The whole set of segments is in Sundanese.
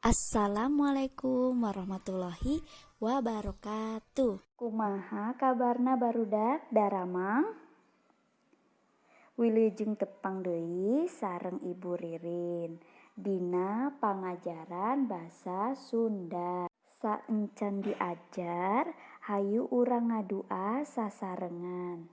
Assalamualaikum warahmatullahi wabarakatuh. Kumaha kabarna, barudak daramang? Wilujeng tepang deui sareng Ibu Ririn dina pangajaran basa Sunda. Saencan diajar, hayu urang ngadua sasarengan.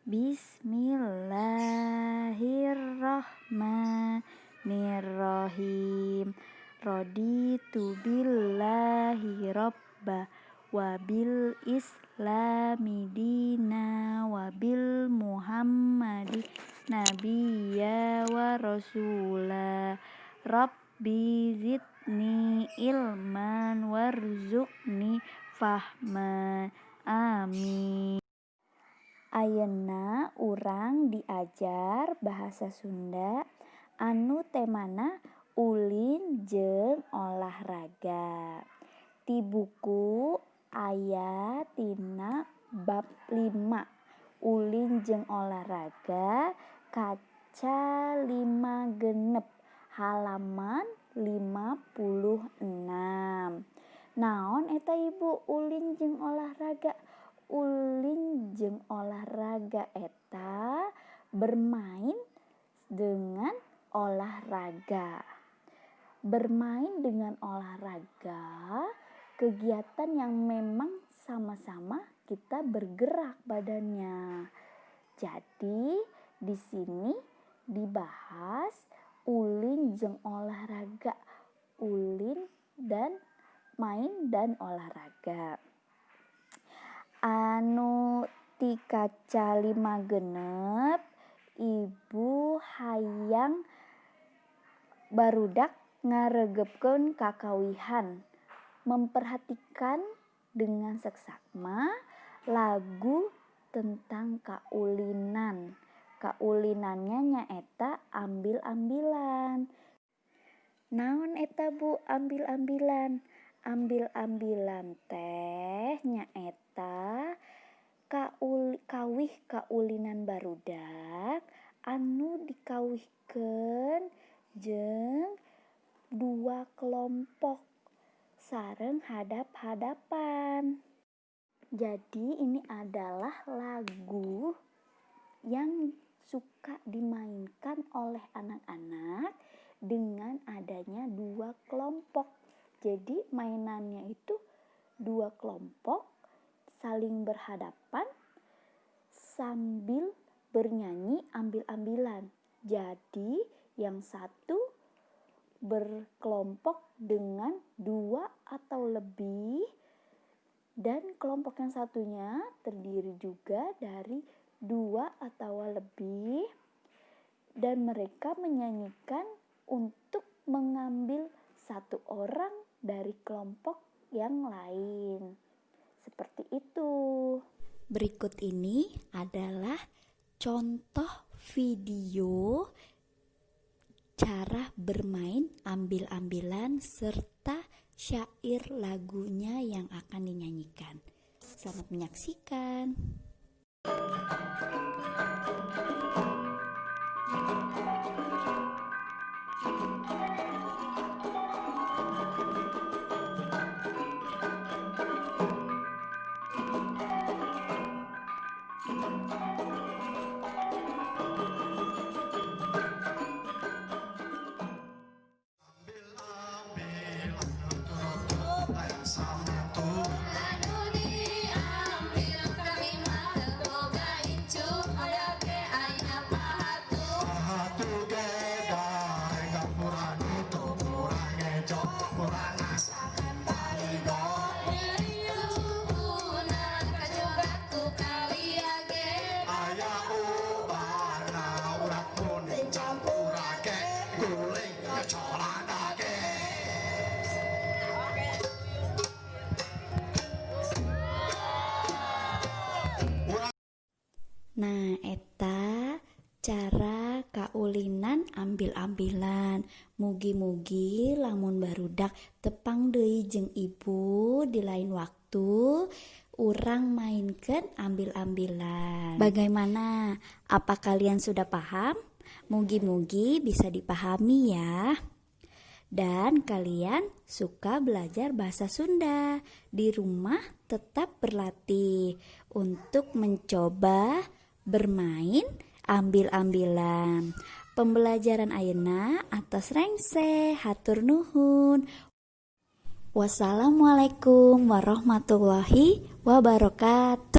Bismillahirrahmanirrahim. Raditu billahi robba wabil islami dina wabil muhammadi nabiyya wa rasula. Rabbi zidni ilman warzuqni fahma. Amin. Ayeuna urang diajar bahasa Sunda anu temana ulin jeung olahraga. Ti buku aya tina bab 5, ulin jeung olahraga, kaca 56, halaman 56. Naon eta, Ibu, ulin jeung olahraga? Ulin jeung olahraga eta bermain dengan olahraga. Bermain dengan olahraga, kegiatan yang memang sama-sama kita bergerak badannya. Jadi di sini dibahas ulin jeung olahraga, ulin dan main dan olahraga. Anu ti kaca 56, Ibu hayang barudak ngaregepkeun kakawihan, memperhatikan dengan seksama lagu tentang kaulinan. Kaulinannya nyaeta ambil-ambilan. Naon eta, Bu, ambil-ambilan? Ambil-ambilan teh nyaeta kawih kaulinan barudak anu dikawihkeun jeung dua kelompok sareng hadap-hadapan. Jadi ini adalah lagu yang suka dimainkan oleh anak-anak dengan adanya dua kelompok. Jadi mainannya itu dua kelompok saling berhadapan sambil bernyanyi ambil-ambilan. Jadi yang satu berkelompok dengan dua atau lebih dan kelompok yang satunya terdiri juga dari dua atau lebih dan mereka menyanyikan untuk mengambil satu orang dari kelompok yang lain. Seperti itu. Berikut ini adalah contoh video cara bermain ambil-ambilan serta syair lagunya yang akan dinyanyikan. Selamat menyaksikan. Anu diambil kami mah teu boga incu, hoyong ge aya pahatu. Pahatu ge daek gapura nutup, kurang ngejo kurang asakan taligo. Riuhna kajebak ku kalia ge. Aya ubana urat kuning campur ake guling ngecolan ake. Nah, eta cara kaulinan ambil-ambilan. Mugi-mugi lamun barudak tepang deui jeung Ibu di lain waktu, urang mainkeun ambil-ambilan. Bagaimana? Apa kalian sudah paham? Mugi-mugi bisa dipahami ya. Dan kalian suka belajar bahasa Sunda. Di rumah tetap berlatih untuk mencoba bermain ambil-ambilan. Pembelajaran ayeuna atos rengse, hatur nuhun. Wassalamualaikum warahmatullahi wabarakatuh.